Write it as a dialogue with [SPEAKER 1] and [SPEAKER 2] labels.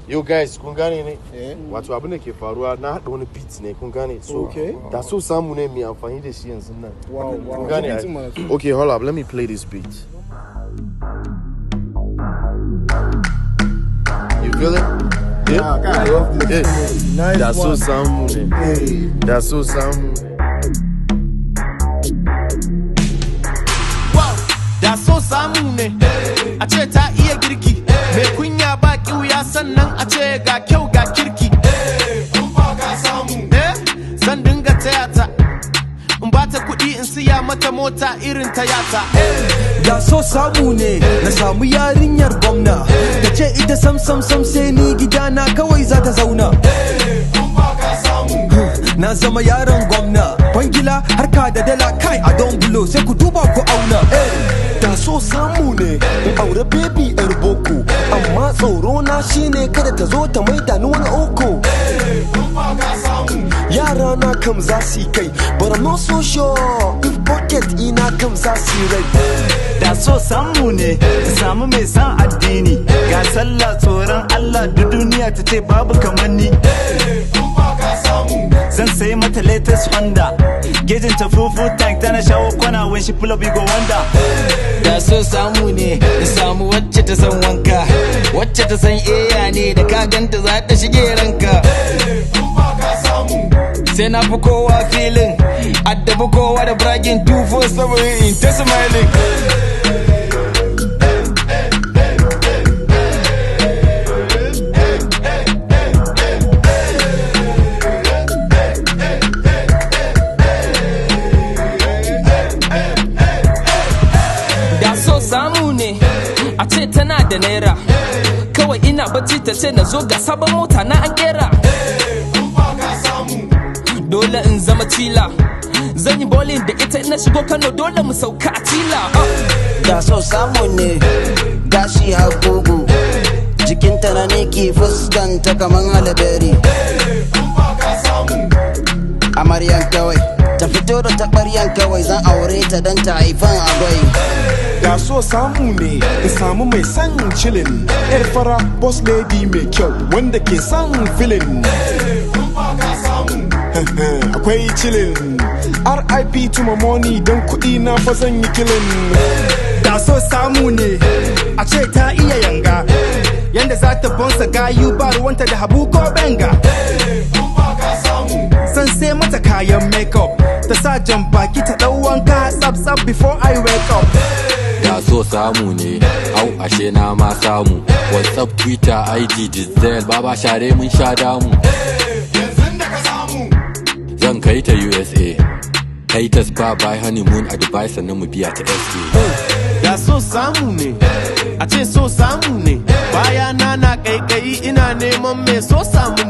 [SPEAKER 1] Yo guys, kun gane ne? Wato abin da ke faruwa, na haɗa wani beat ne, kun gane? So, da so samu ne mai amfani da shi yanzu nan. Kun gane ai? Okay, hold up, let me play this beat. You feel it? Yeah.
[SPEAKER 2] I love this.
[SPEAKER 1] Yeah.
[SPEAKER 2] Nice
[SPEAKER 1] Da so
[SPEAKER 2] one.
[SPEAKER 1] samu ne. Da so samu ne.
[SPEAKER 3] Wow, da so samu ne a ce ta iya girki, mai kunya ba kiwuya, sannan a ce ga kyau ga kirki. Eh, zan dinga taya ta, in ba ta kuɗi, in siya mata mota irin ta yata.
[SPEAKER 4] Da so samu ne na samu yarinyar gwamna, ta ce ita sam sam sam sai ni, gidana kawai za ta zauna. Na zama yaron gwamna, kwangila, harka da dala, kai a don bulo, sai ku duba ku auna.
[SPEAKER 2] Da so samu ne in aure baby yar boko, amma tsoro na shine kada ta zo ta maida ni wani oko. Yara na kam za su yi kai, but I'm not so sure if pocket ina kam za su yi rai.
[SPEAKER 5] Da so samu ne ta samu mai san addini, ga sallah, tsoron Allah, duk duniya ta ce babu kamar ni. Zan sayi mata latest Honda, gejin ta fufu tank, tana shawo kwana, when she pull up you go wonder.
[SPEAKER 6] Da so samu ne in samu wacce ta san wanka, wacce ta san eya ne, da ka ganta za ta shige ranka. Sai na fi kowa filin addabi kowa da bragging, 247 in ta smiling.
[SPEAKER 7] Da so samu ne a ce tana da naira, kawai ina bacci ta ce na zo, ga sabon mota na an kera. Dole in zama chilla, zan yi bowling da ita, ina shigo Kano dole mu sauka a chilla.
[SPEAKER 8] Da so samu ne gashi har kugu, jikinta na niki, fuskanta kaman Halle Berry. Amaryan kawai ta fito da taɓaryan kawai, zan aure ta don ta haifan agwai.
[SPEAKER 9] Da so samu ne in samu mai son chillin, yar fara, boss lady mai kyau, wanda ke son filin. Akwai chillin. RIP to my money, don kuɗi na fa zan yi killing.
[SPEAKER 5] Da so samu ne a ce ta iya yanga, yanda za ta bonsa gayu, ba ruwanta da habu ko benga. Zan sai mata kayan makeup, ta sa jan baki, ta ɗau wanka tsab tsab before I wake up.
[SPEAKER 10] Da so samu ne, au ashe na ma samu. WhatsApp, Twitter, IG, Dizel, baba share mun sha damu. Zan kai ta USA, kai ta spa, buy honeymoon a Dubai, sannan mu biya ta SA.
[SPEAKER 3] Da so samu ne a ce so samu ne, baya na na kaikayi, ina neman mai so samu.